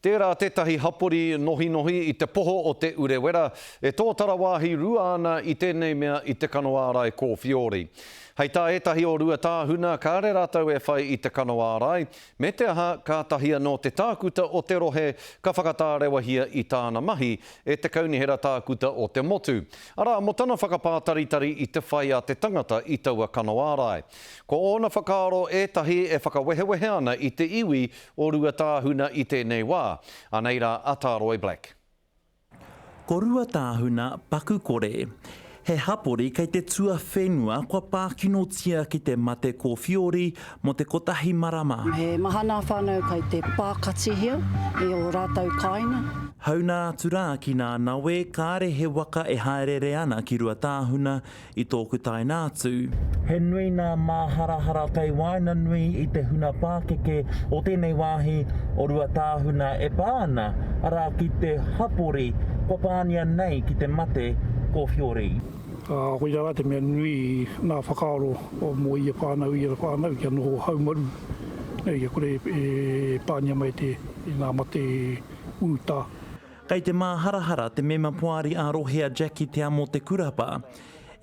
Tērā tētahi hapori nohinohi i te poho o Te Urewera e tōtara wāhi rua ana i tēnei mea i te kano ārai kōwhiori. Hei tā ētahi o Ruatāhuna kāre rātou e whai i te kano ārai, me te aha kātahi anō te tākuta o te rohe ka whakatārewahia i tāna mahi e te Kaunihera Tākuta o te Motu, arā mō tana whakapātaritari i te whai a te tangata i taua kano ārai. Ko ōna whakaaro ētahi e whakawehewehe ana i te iwi o Ruatāhuna i tēnei wā. Anei rā a Tāroi Black. Ko Ruatāhuna paku kore. He hapori kei te tuawhenua kua pākinotia ki te mate kōwhiori mō te kotahi marama. He maha nā whānau kai te pākatihia i ō rātau kāinga. Hauna atu rā ki nā nawe kāre he waka e haereere ana ki Ruatāhuna I tōku taena atu. He nui nā māharahara kei waenganui i te huna pākeke o tēnei wāhi o Ruatāhuna e pā ana, arā ki te hapori kua pānia nei ki te mate kōwhiori. Ā, koirā rā te mea nui nā whakaaro mō ia whānau, ia whānau kia noho haumaru, kia kore e pānia mai te, nā mate urutā. Kei te māharahara te mema poari ā-rohe a Jackie Te Amo Te Kurapa.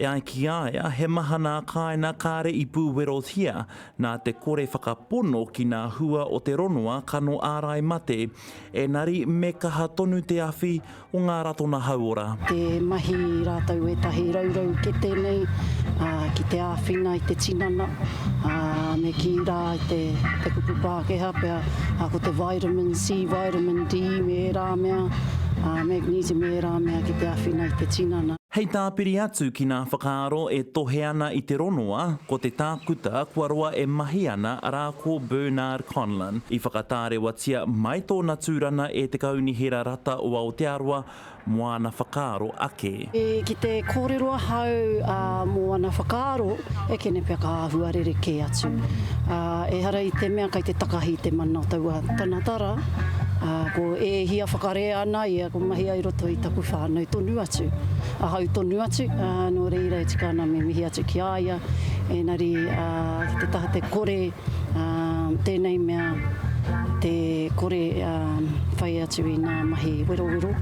E ai ki a ia, he maha nā kāina kāre i pūwerohia nā te kore whakapono ki nā hua o te ronoa kano ārai mate, enari me kaha tonu te awhi o ngā ratona hauora. Te mahi rātou ētahi raurau kete nei ki te āwhina i te tinana, ā, me kī rā i te, te kupu Pākehā pea, ā, ko te vitamin C, vitamin D me ērā mea, ā, magnesium me ērā mea ki te āwhina i te tinana. Hei tāpiri atu ki nā whakaaro e tohe ana i te ronoa, ko te tākuta kua roa e mahi ana arā ko Bernard Conlon. I whakatārewatia mai tōna tūrana e te Kaunihera Rata o Aotearoa mō āna whakaaro ake. Ki te kōrero ahau mō ana whakaaro, e kene pea ka āhua rerekē atu. Ehara i te mea kei te takahi te mana o taua tangata rā, ko e hia whakarea ana ia, ko mahia i roto i taku whānau tonu atu, ahau tonu atu, nō reira e tika ana me mihi atu ki a ia, engari ki te taha te kore tēnei mea te kore whai atu i ngā mahi werowero,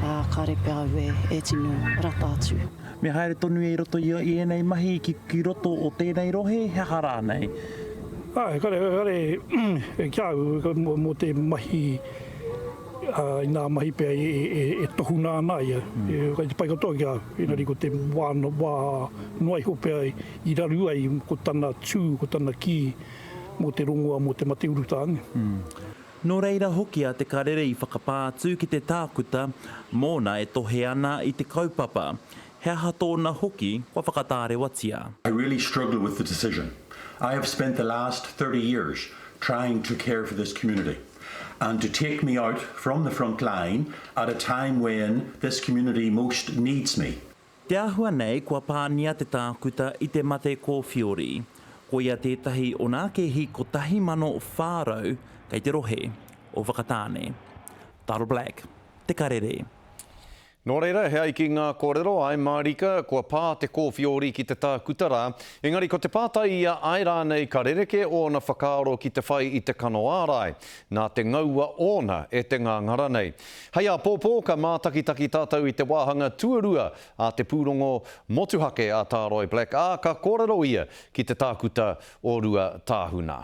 ā, kāre pea au e tino rata atu. Me haere tonu i roto i ēnei mahi ki roto o tēnei rohe, he aha rānei? Āe, kare, kare, ki a au, mō te mahi, i ngā mahi pea e tohuna ana ia, kei te pai katoa ki a au, engari ko te wā noa iho pea i raru ai ko tana tū, ko tana kī mō te rongoa mō te mate urutā. Nō reira hoki a Te Karere i whakapā atu ki te tākuta mōna e tohe ana i te kaupapa, he aha tōna hoki kua whakatārewatia. I really struggle with the decision. I have spent the last 30 years trying to care for this community and to take me out from the front line at a time when this community most needs me. Te āhua nei kua pānia te tākuta i te mate kōwhiori. Koia tētahi o nā kēhi 1,400 kei te rohe o Whakatāne. Taro Black, Te Karere. Nō reira, he ai ki ngā kōrero, āe mārika, kua pā te kōwhiori ki te tākuta rā, engari ko te pātai ia āe rānei ka rerekē ōna whakaaro ki te whai i te kano ārai, nā te ngaua ōna e te ngāngara nei. Hei āpōpō ka mātakitaki tātou i te wāhanga tuarua a te pūrongo motuhake a Tāroi Black, ā, ka kōrero ia ki te tākuta o Ruatāhuna.